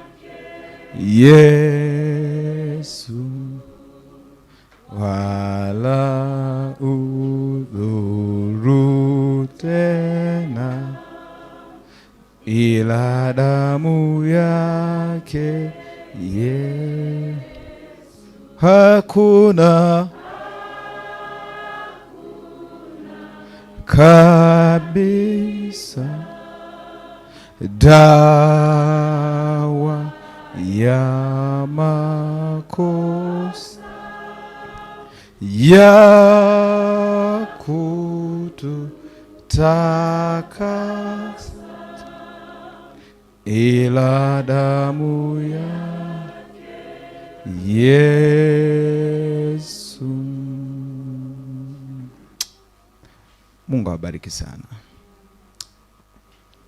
Yesu wala udhuru tena, ila damu yake ye hakuna kabisa dawa ya makosa ya kututakasa ila damu ya Yesu. Mungu awabariki sana.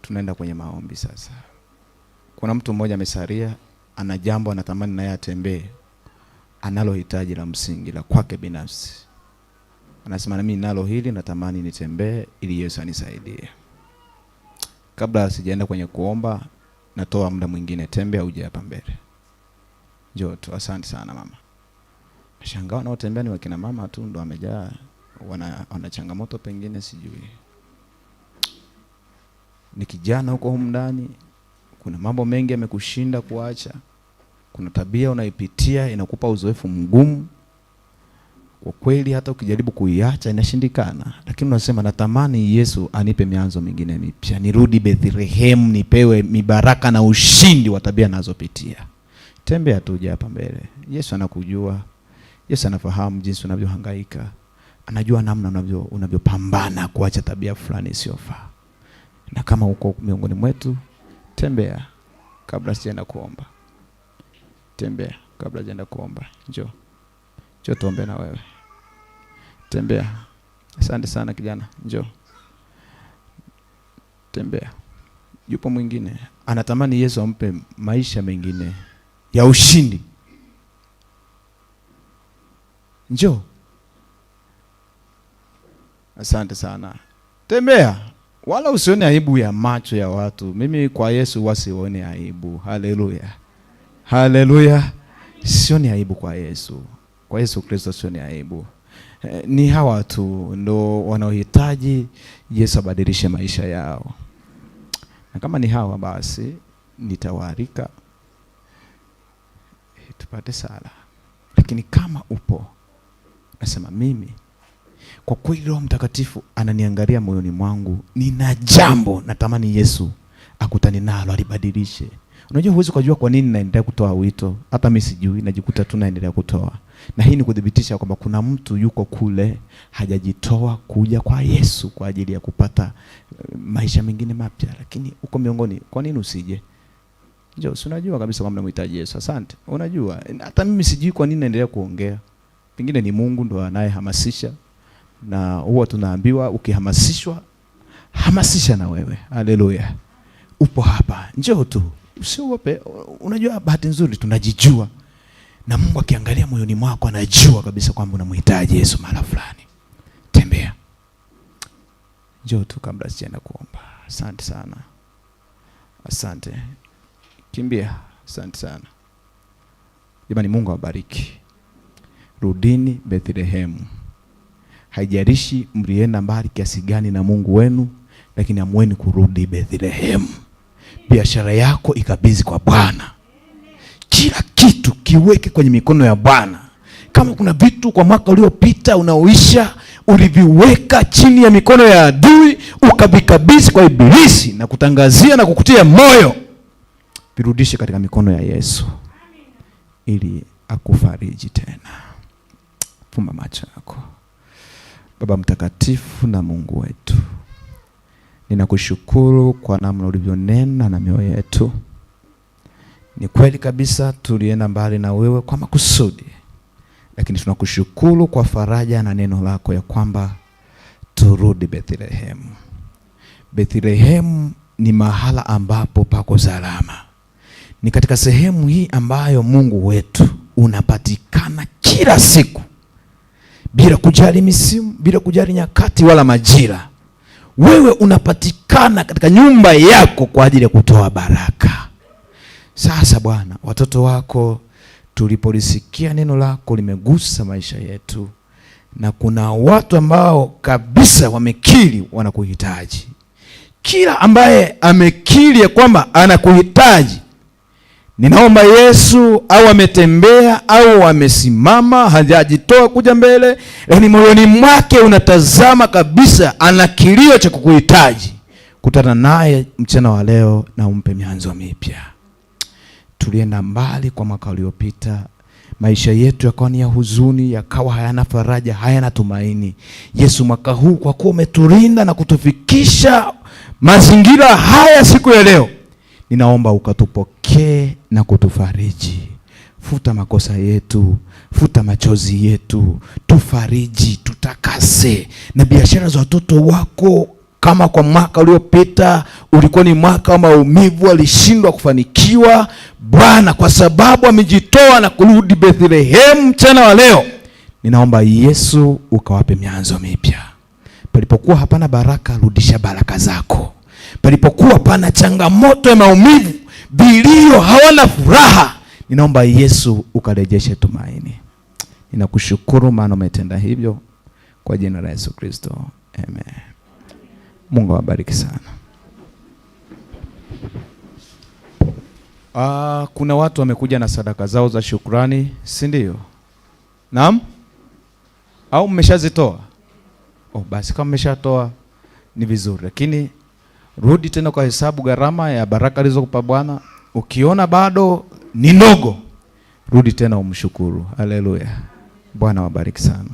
Tunaenda kwenye maombi sasa. Kuna mtu mmoja amesalia, ana jambo anatamani naye atembee, analo hitaji la msingi la kwake binafsi. Anasema na mimi nalo hili natamani nitembee ili Yesu anisaidie. Kabla sijaenda kwenye kuomba, natoa muda mwingine, tembea uje hapa mbele. Njoo tu. Asante sana mama. Nashangaa wanaotembea ni wakina mama tu ndo wamejaa, wana changamoto pengine sijui. Ni kijana huko humu ndani, kuna mambo mengi yamekushinda kuacha. Kuna tabia unaipitia inakupa uzoefu mgumu. kwa kweli hata ukijaribu kuiacha inashindikana, lakini unasema natamani Yesu anipe mianzo mingine mipya, nirudi Bethlehemu nipewe mibaraka na ushindi wa tabia nazopitia. Tembea tu uje hapa mbele. Yesu anakujua. Yesu anafahamu jinsi unavyohangaika. Anajua namna unavyopambana kuacha tabia fulani isiyofaa. Na kama uko miongoni mwetu, tembea kabla sijaenda kuomba. Tembea kabla sijaenda kuomba. Njoo. Njoo tuombe na wewe. Tembea. Asante sana kijana. Njoo. Tembea. Yupo mwingine anatamani Yesu ampe maisha mengine ya ushindi. Njoo. Asante sana. Tembea. Wala usione aibu ya macho ya watu. Mimi kwa Yesu wasione aibu. Haleluya. Haleluya. Sioni aibu kwa Yesu. Kwa Yesu Kristo sioni aibu. Ni hawa tu ndo wanaohitaji Yesu abadilishe maisha yao. Na kama ni hawa basi nitawaalika tupate sala. Lakini kama upo nasema mimi kwa kweli Roho Mtakatifu ananiangalia moyoni mwangu, nina jambo natamani Yesu akutane nalo alibadilishe. Unajua huwezi kujua kwa nini naendelea kutoa wito, hata mimi sijui, najikuta tu naendelea kutoa. Na hii ni kudhibitisha kwamba kuna mtu yuko kule hajajitoa kuja kwa Yesu kwa ajili ya kupata maisha mengine mapya, lakini uko miongoni, kwa nini usije? Njoo, si unajua kabisa kwamba namhitaji Yesu. Asante. Unajua hata mimi sijui kwa nini naendelea kuongea. Pengine ni Mungu ndo anayehamasisha, na huwa tunaambiwa ukihamasishwa hamasisha na wewe. Haleluya. Upo hapa, njoo tu, usiogope. Unajua bahati nzuri tunajijua, na Mungu akiangalia moyoni mwako anajua kabisa kwamba unamhitaji Yesu mara fulani. Tembea, njoo tu kabla sijaenda kuomba. Asante sana, asante. Kimbia, asante sana jamani. Mungu awabariki. Rudini Bethlehemu. Haijalishi mlienda mbali kiasi gani na Mungu wenu, lakini amueni kurudi Bethlehemu. Biashara yako ikabidhi kwa Bwana. Kila kitu kiweke kwenye mikono ya Bwana. Kama kuna vitu kwa mwaka uliopita unaoisha uliviweka chini ya mikono ya adui, ukavikabidhi kwa Ibilisi na kutangazia na kukutia moyo, virudishe katika mikono ya Yesu ili akufariji tena. Fumba macho yako. Baba mtakatifu na Mungu wetu, ninakushukuru kwa namna ulivyonena na mioyo yetu. Ni kweli kabisa tulienda mbali na wewe kwa makusudi, lakini tunakushukuru kwa faraja na neno lako ya kwamba turudi Bethlehemu. Bethlehemu ni mahala ambapo pako salama. Ni katika sehemu hii ambayo Mungu wetu unapatikana kila siku, bila kujali misimu, bila kujali nyakati wala majira. Wewe unapatikana katika nyumba yako kwa ajili ya kutoa baraka. Sasa Bwana, watoto wako tulipolisikia neno lako limegusa maisha yetu, na kuna watu ambao kabisa wamekiri wanakuhitaji. Kila ambaye amekiri ya kwamba anakuhitaji, ninaomba Yesu, au ametembea au amesimama, hajajitoa kuja mbele, lakini moyoni mwake unatazama kabisa ana kilio cha kukuhitaji. Kutana naye mchana wa leo na umpe mianzo mipya. Tulienda mbali kwa mwaka uliopita, maisha yetu yakawa ni ya huzuni, yakawa hayana faraja, hayana tumaini. Yesu, mwaka huu kwa kuwa umetulinda na kutufikisha mazingira haya siku ya leo, ninaomba ukatupokee na kutufariji. Futa makosa yetu, futa machozi yetu, tufariji, tutakase. Na biashara za watoto wako, kama kwa mwaka uliopita ulikuwa ni mwaka wa maumivu, walishindwa kufanikiwa, Bwana, kwa sababu amejitoa na kurudi Bethlehemu mchana wa leo, ninaomba Yesu ukawape mianzo mipya. Palipokuwa hapana baraka, rudisha baraka zako. Palipokuwa pana changamoto ya maumivu, vilio, hawana furaha, ninaomba Yesu ukarejeshe tumaini. Ninakushukuru maana umetenda hivyo, kwa jina la Yesu Kristo, amen. Mungu awabariki sana. Kuna watu wamekuja na sadaka zao za shukrani, si ndio? Naam? Au mmeshazitoa? Oh, basi kama mmeshatoa ni vizuri, lakini rudi tena kwa hesabu gharama ya baraka alizokupa Bwana. Ukiona bado ni ndogo, rudi tena umshukuru. Haleluya! Bwana wabariki sana.